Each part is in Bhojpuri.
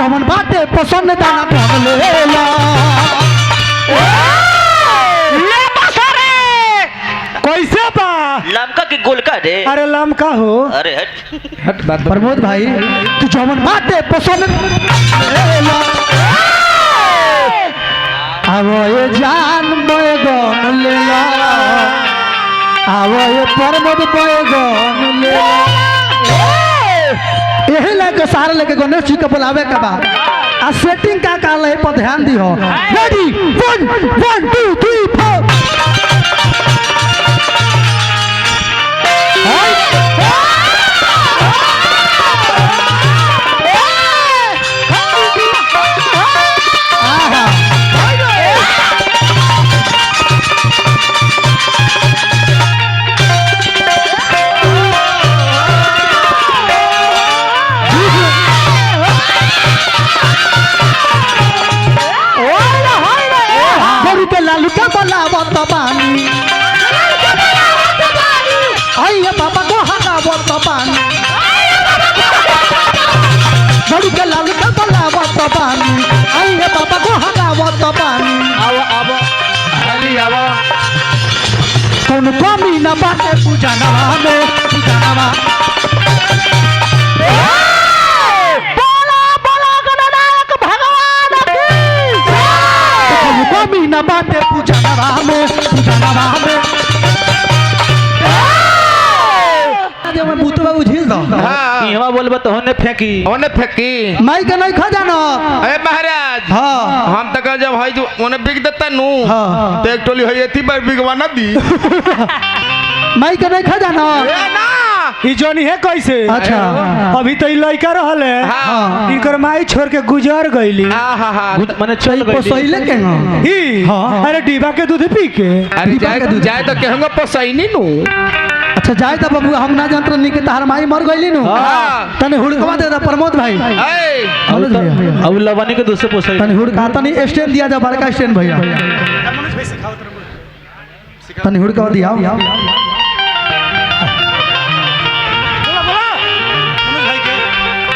जवन बाटे पसंद दाना धन लेला। ले बसरे कैसे बा? लमका की गोलका रे। अरे लमका हो। अरे हट हट बात प्रमोद भाई तू जवन बाटे पसंद लेला। आवो ये जान बैगन लेला, आवो ये प्रमोद बैगन लेला। यही लेके सारे लेके गणेश जी के बुलावे के बाद आ सेटिंग का काल है पर ध्यान दिहो। रेडी 1 1 2 3 4। गोरू के लालू के बोलावत बानी, आइए बाबा को हगावत बानी। गोरू के लालू के बोलावत बानी, आइए बाबा को हगावत बानी। आओ आओ हरी आओ। कौन कमी न बाटे पूजा नवा में, पूजा नवा। बोला बोला गणनायक भगवान की। कौन कमी न बाटे पूजा नवा में, पूजा नवा में। मैं बाबू झील दो। हाँ इहवा बोलबा तो होने फेंकी। ओने फेंकी माई के नहीं खा जानो। अरे महाराज हाँ हम तक जब हई जो ओने बिक देता नु हाँ। तो एक टोली हई एथी पर बिगवा ना दी। माई के नहीं खा जानो। ए ना ई जोनी है कैसे? अच्छा। अभी तो ई लड़का रहल है। हाँ। इनकर माई छोड़ के गुजर गईली। हाँ हाँ हाँ माने चल गई। पोसैले के हो। ई हाँ। अरे डिब्बा के दूध पी के। अरे जाए जाए तो कहूंगा पोसैनी नु। अच्छा जाए त बबुआ हम ना जानत रहनी कि तहार माई मर गईली नु। हाँ। तने हुड़कवा दे दा प्रमोद भाई। ए मनोज भैया अब लवनी के दूसरे पोसई। तने हुड़का तनी स्टैंड दिया जा, बड़का स्टैंड भैया। तनी हुड़कवा दिया।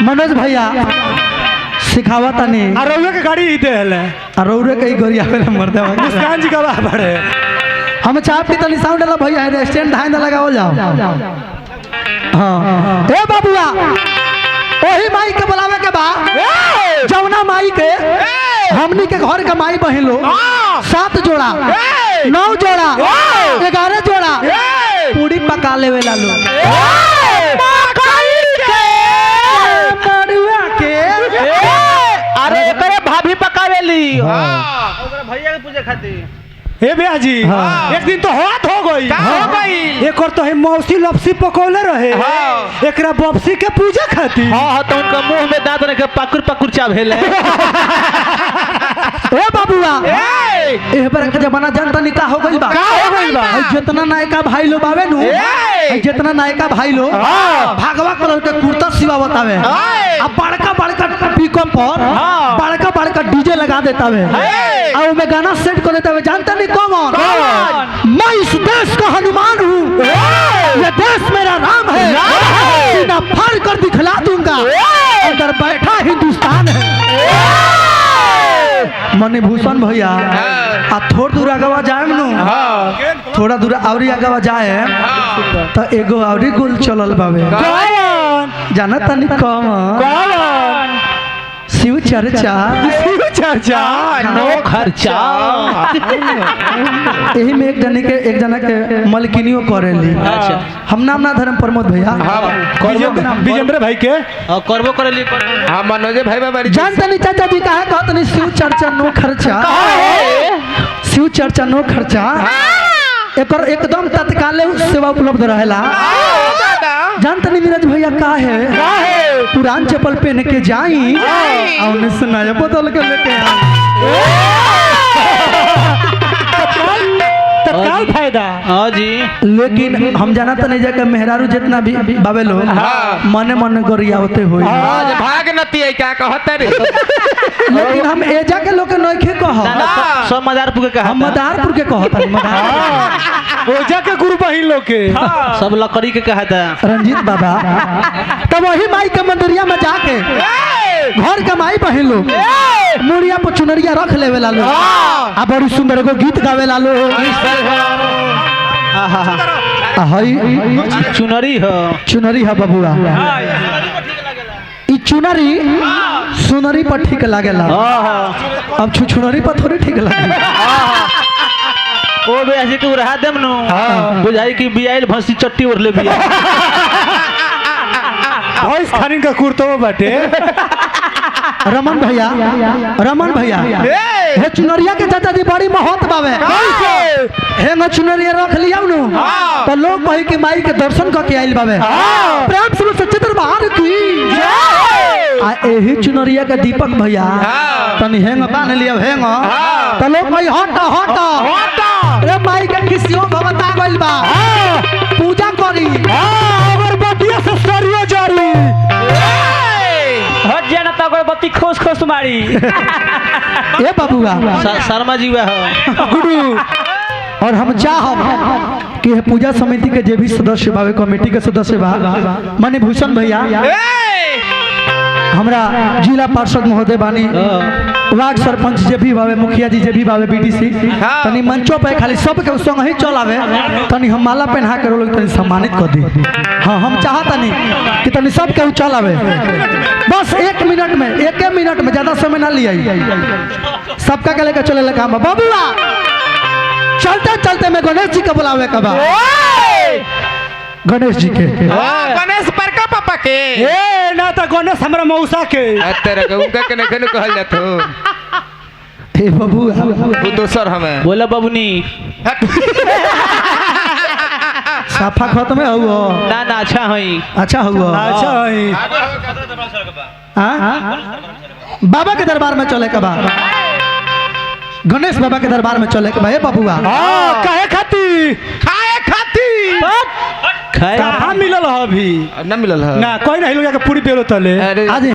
मनोज भैया सिखावा तनी। आ रउआ के गाड़ी ही देहल है। आ रउरे कई गोरिया वाला मर्दा मुस्कान जी का बाप रे। हम चाय पी तनी साउंड वाला भैया है, स्टैंड धाइन लगावल जाओ। हाँ ए बाबुआ ओही माई के बुलावे के बा, जौना माई के हमनी के घर के माई बहिन लो 7 जोड़ा 9 जोड़ा 11 जोड़ा पूरी पका लेवे ला लो। मरुआ के अरे एकरे भाभी पकावेली। हां भैया के पूजे खातिर। हे भैया जी हाँ। एक दिन तो हाथ हो गई। का हो गई? एक और तो है मौसी लपसी पकौले रहे। हाँ। एकरा बपसी के पूजा खातिर। हाँ हाँ तो उनका मुंह में दांत रखे पाकुर पाकुर चाभेले। ए बाबुआ एह बार के जमाना जानता नहीं का हो गइल बा। का हो गइल बा? हई जितना नायका भाई लो बावे नु, हई जितना नायका भाई लो भागवा कलर के कुर्ता सिवावत आवे, आ बड़का बड़का पिकअप पर बड़का बड़का डीजे लगा देता है, आ ओमे गाना सेट कर देता है। जानता नहीं कौन? मैं इस देश का हनुमान हूँ, ये देश मेरा राम है, सीना फाड़ कर दिखला दूंगा, अंदर बैठा हिंदुस्तान है। मणिभूषण भैया आ थोड़ दूर आगवा जाए नु, थोड़ा दूर आवरी आगवा जाए तो एगो आवरी गोल चलल बावे। जाना तनी कम शिव चर्चा। शिव चर्चा नो खर्चा। यही में एक जने के एक जना के मलकिनियो करेली। अच्छा। हम नाम ना धर्म प्रमोद भैया। विजेंद्र भाई के करबो करेली। हां मनोज भाई बाबा जान तनी चाचा जी काहे कहत नहीं शिव चर्चा नो खर्चा। शिव चर्चा नो खर्चा एकर एकदम तत्काले सेवा उपलब्ध रहेला। जानते नहीं नीरज भैया का है? पुरान चप्पल पहन के जाई और से नया बदल के लेके आई। तत्काल फायदा। हाँ जी। लेकिन हम जाना तो नहीं जाकर मेहरारू जितना भी बाबे लोग मने मन गरियावते होई। भाग नती है क्या कहते रे। लेकिन हम एजा के लोग के नइखे कह, सब मदारपुर के कहा। हम मदारपुर के कहत हनी, मदारपुर ओजा के गुरु बहिन लोग के सब लकड़ी के कहा था। रंजीत बाबा तब वही माई के मंदिरिया में जाके घर के माई बहिन लोग मुड़िया पर चुनरिया रख लेवे ला लो आ बड़ी सुंदर एगो गीत गावे ला लो। आ हई चुनरी हो। चुनरी है बबुआ, ई चुनरी सुनरी पर ठीक लागेला, अब छुछुनरी पर थोड़ी ठीक लागेला। ओ बेहसी के उड़ा देम नु बुझाई कि बियाइल भंसी चट्टी ओढ़ले बिया। भैंस खानिन का कुर्तो बाटे। रमन भैया, रमन भैया, हे चुनरिया के चाचा जी बड़ी महत्व बावे। हे न चुनरिया रख लिया नु तो लोग कही कि माई के दर्शन करके आइल बावे। प्रेम से सच्चे दरबार की। आ एही चुनरिया के दीपक भैया तनी हेंग बांध लिया हेंग तो लोग कही हट हट रे माई के किसियो भवता गइल बा, पूजा करी। अगरबत्तिया से सरियो जरी। हट जाना तो अगरबत्ती खोस खोस मारी। ए बाबूआ शर्मा जी वह हो। गुरु, और हम चाहब कि पूजा समिति के जे भी सदस्य बावे, कमेटी के सदस्य बा, मणिभूषण भैया हमरा जिला पार्षद महोदय बानी, वार्ड सरपंच जे भी बावे, मुखिया जी जे भी बावे, बीडीसी, तनी मंचों पे खाली सबके संग ही चल आवे, तनी हम माला पहना के लोग तनी सम्मानित कर दी। हाँ हम चाहतनी कि तनी सबके चल आवे, बस 1 मिनट में, 1 मिनट में, ज्यादा समय ना लिया, सबका के लेकर चले काम। बबुआ चलते चलते मैं गणेश जी के बुलावे के बा, गणेश जी के। गणेश बड़का पापा के। ए ना तो गणेश हमरा मौसा के। तेरे के उनका के नहीं कहल जात हो। हे बबुआ वो दोसर हमें बोला बबुनी। साफा खत्म है हुआ। ना ना अच्छा हई। अच्छा हुआ। अच्छा है। हाँ? बाबा के दरबार में चले के बा, गणेश बाबा के दरबार में चले के बा। हे बबुआ हां काहे खाती? खाए खाती खाए कहाँ मिलल ह अभी? ना मिलल है ना कोई नहीं लोग जाके पूरी पेलो तले। अरे आज